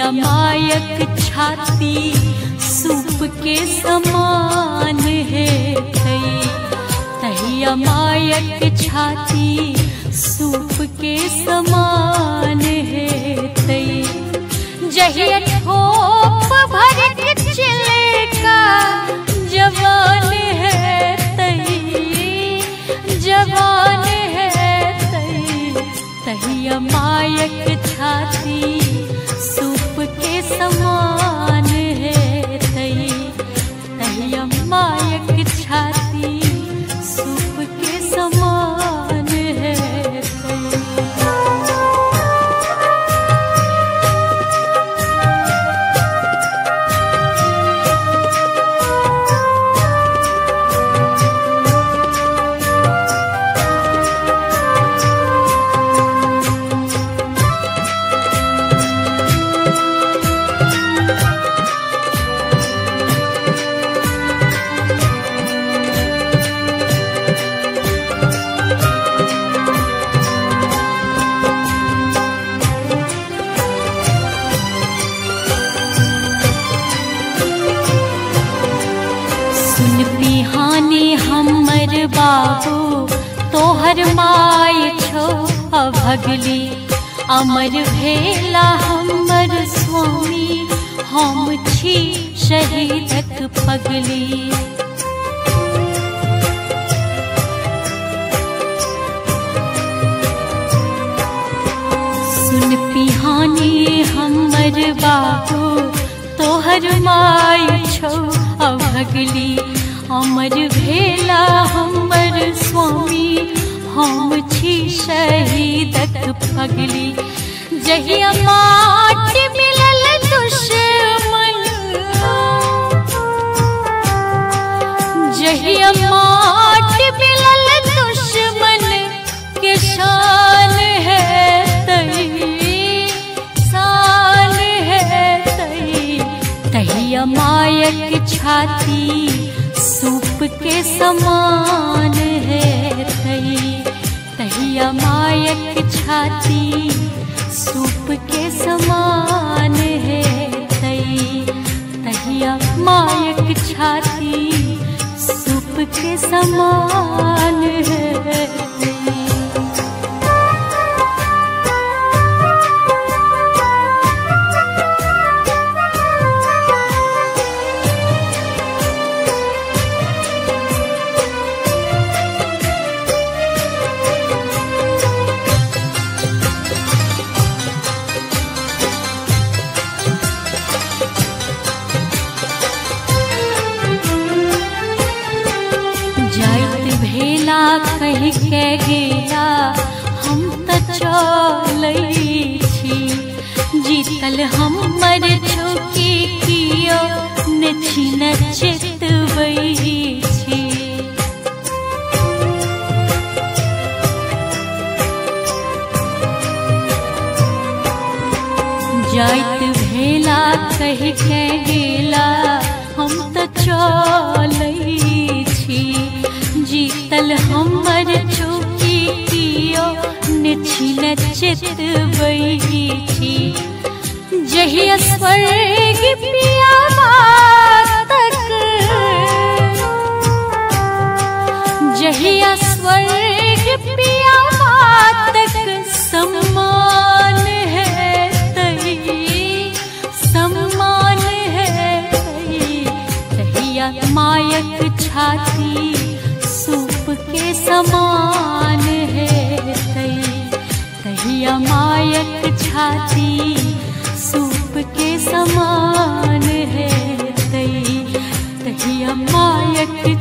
तहिया मायक छाती सूप के समान है तहिया मायक छाती सूप के समान है। जहिया ठोप भर के चिलका जवान है तई, जवान है तई, तहिया मायक छाती सूप के समान है तई, तहिया मायक छाती सूप के समान है तई। सुन पिहानी हमर बाबू तोहर माय छो अभगली, अमर भेला हमर स्वामी हम छी शहीदक पगली। सुन पिहानी हमर बाबू तोहर माय छो अभगली, अमर भेला हमर स्वामी हम छी शहीदक पगली। जहिया माटी मिलल दुश्मन, जहिया माटी मिलल दुश्मन के शान है तई, शान है तई, तहिया मायक छाती सूप के समान है तई, तहिया मायक छाती सूप के समान है तई, तहिया मायक छाती सूप के समान है तई। भेला कह के गेला हम त चलै छी, जीतल हमर चौकी कियो ने छिन चेतबै छी। जाइत भेला कह के गेला हम त चलै छी, जीतल हमर चौकी कियो ने छिन चेतबै छी। जहिया स्वर्ग पियावा तक, जहिया स्वर्ग पियावा तक सम्मान है तई, सम्मान है तई, तहिया मायक छाती सूप के समान है तई, तहिया मायक छाती सूप के समान है तई, तहिया मायक